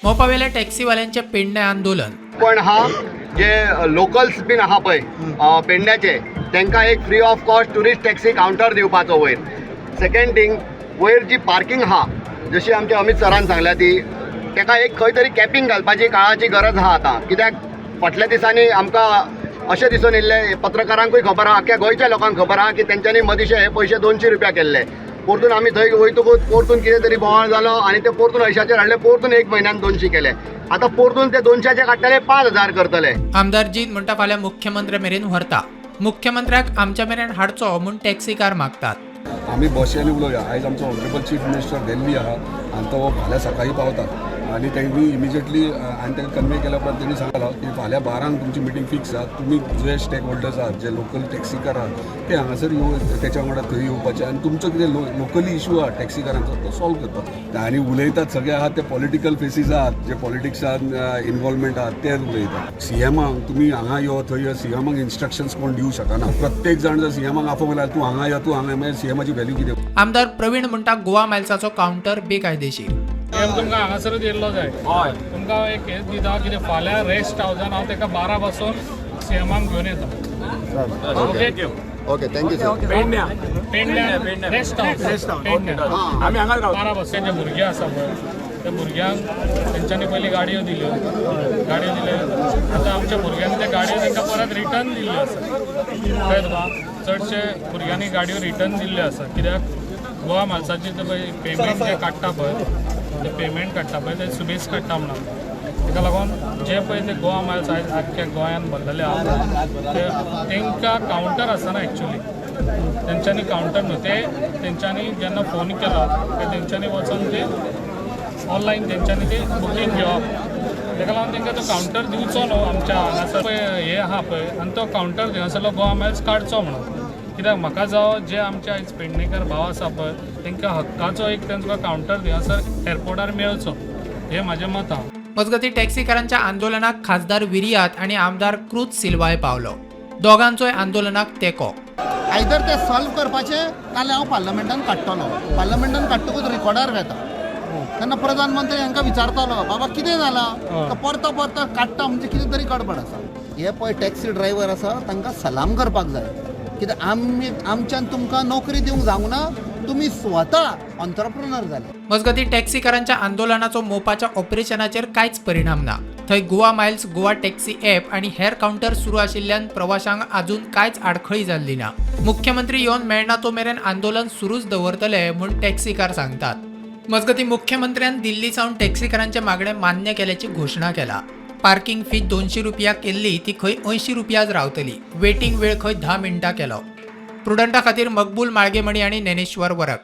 मोपावेल्या टॅक्सीवाल्यांचे पेडणे आंदोलन. पण हा जे लोकल्स बीन आहा पळय पेडण्याचे, तांकां एक free of cost tourist taxi counter दिवपाचो वयर. सेकंड थिंग, वयर जी पार्किंग आहा, जशी आमच्या अमित सरान सांगल्या ती, ताका एक खंय तरी कॅपिंग घालपाची काळाची गरज आहा आतां. कित्याक फाटल्या दिसांनी आमकां अशें दिसून येयल्लें, पत्रकारांकूय खबर आहा, आख्ख्या गोंयच्या लोकांक खबर आहा की तेंच्यांनी मदींशे हे पयशे 200 रुपया केल्ले. परतून आमी थंय वयतकूच परतून कितें तरी बोवाळ जालो आनी ते परतून अंयशाचेर हाडले, परतून एक म्हयन्यान 200 केले. आतां परतून ते 200चे काडटले, 5000 करतले. आमदार जीत म्हणटा, फाल्यां मुख्यमंत्र्या मेरेन व्हरता. मुख्यमंत्र्याक आमच्या मेरेन हाडचो म्हूण टॅक्सीकार मागतात. आमी बॉशांनी उलोवया. आयज आमचो ऑनरेबल चीफ मिनिस्टर दिल्ली आहा आनी तो फाल्यां सकाळीं पावता आनी तेणी इमिजिएटली आनी तांकां कन्वे केल्या उपरांत तेणी सांगलां की फाल्यां 12ंक तुमची मिटींग फिक्स आहा. तुमी जे स्टेक होल्डर्स आहात, जे लोकल टॅक्सीकार आहात, ते हांगासर येवन तेच्या वांगडा थंय येवपाचे आनी तुमचो कितें लोकली इशू आहा टॅक्सीकारांचो, तो सॉल्व करपाक. आनी उलयतात सगळे आहात ते पॉलिटिकल फेसीस आहात, जे पॉलिटिक्सान इन्वॉल्वमेंट आहात ते उलयतात. सीएमाक तुमी हांगा यो, थंय यो, सीएमाक इन्स्ट्रक्शन्स कोण दिवंक शकना. प्रत्येक जाण जर सीएमाक आफोवंक लागलो, तूं हांगा यो, तूं हांगा यो, मागीर सीएमाची व्हॅल्यू कितें? आमदार प्रवीण म्हणटा, गोवा मायल्साचो कावंटर बेकायदेशीर. एम तुमकां हांगासरूच येयल्लो जाय. तुमकां हांव एक हेच दिता, कितें फाल्यां रेस्ट हावजान हांव ताका 12 पासून सीएमाक घेवन येता, okay? Okay, thank you sir. पेडण्या rest house, पेडण्या, 12 पासून. जे भुरगे आसा पळय, त्या भुरग्यांक तेंच्यांनी पयलीं गाडयो दिल्यो, गाडयो दिल्यो. आतां आमच्या भुरग्यांनी त्या गाडयो तांकां परत रिटर्न दिल्ल्यो आसा. कळ्ळें तुका? चडशे भुरग्यांनी गाडयो रिटर्न दिल्ल्यो आसा, कित्याक गोवा मायल्साची ते पळय पेमेंट जे काडटा पळय, ते पेमेंट काडटा पळय, ते सुबेज काडटा म्हणून. ताका लागून जे पळय ते गोवा मायल्स आयज आख्ख्या गोंयांत भरलेले आहा, ते तांकां कावंटर आसना. एक्चुली तेंच्यांनी कावंटर न्हू, ते तेंच्यांनी जेन्ना फोन केलो ते तेंच्यांनी वचोन ते ऑनलायन तेंच्यांनी ते बुकींग घेवप. ताका लागून तांकां तो कावंटर दिवचो न्हू. आमच्या हांगासर पळय हे आहा पळय आनी तो कावंटर थंयसरलो गोवा मायल्स काडचो म्हणून. कित्याक म्हाका जावं, जे आमचे आयज पेडणेकर भाव आसा पळय, तांकां हक्काचो एक तांकां कावंटर थंयसर एअरपोर्टार मेळचो, हें म्हाजें मत आहा. मजगतीं, टॅक्सीकारांच्या आंदोलनाक खासदार विरियात आणि आमदार क्रूज सिल्वाय पावलो. दोगांचोय आंदोलनाक तेंको. आयदर ते सॉल्व करपाचें, नाल्यार हांव पार्लमेंटान काडटलो. पार्लमेंटान काडटकूच रिकॉर्डार वेता. तेन्ना प्रधानमंत्री हांकां विचारतालो, बाबा कितें जालां? तो परतो परतो काडटा म्हणजे कितें तरी गडबड आसा. हे पळय टॅक्सी ड्रायव्हर आसा, तांकां सलाम करपाक जाय. कित्याक आमी आमच्यान तुमकां नोकरी दिवंक जावंक ना, तुमी स्वता ऑन्त्रप्रुनर जाले. मजगतीं, टॅक्सीकारांच्या आंदोलनाचो मोपाच्या ऑपरेशनाचेर कांयच परिणाम ना. थंय Goa Miles, Goa taxi app आणि हेर कावंटर सुरू आशिल्ल्यान प्रवाशांक अजून कांयच आडखळी जाल्ली ना. मुख्यमंत्री येवन मेळना तो मेरेन आंदोलन सुरूच दवरतले म्हूण टॅक्सीकार सांगतात. मजगतीं, मुख्यमंत्र्यान दिल्ली सावन टॅक्सीकारांचे मागणे मान्य केल्याची घोशणा केला. पार्किंग फी 200 रुपया केल्ली ती खंय 80 रुपयाच रावतली. वेटिंग वेळ खंय 10 मिनटां केलो. प्रुडंटा खातीर मकबूल माळगेमणी आणि ज्ञानेश्वर वरक.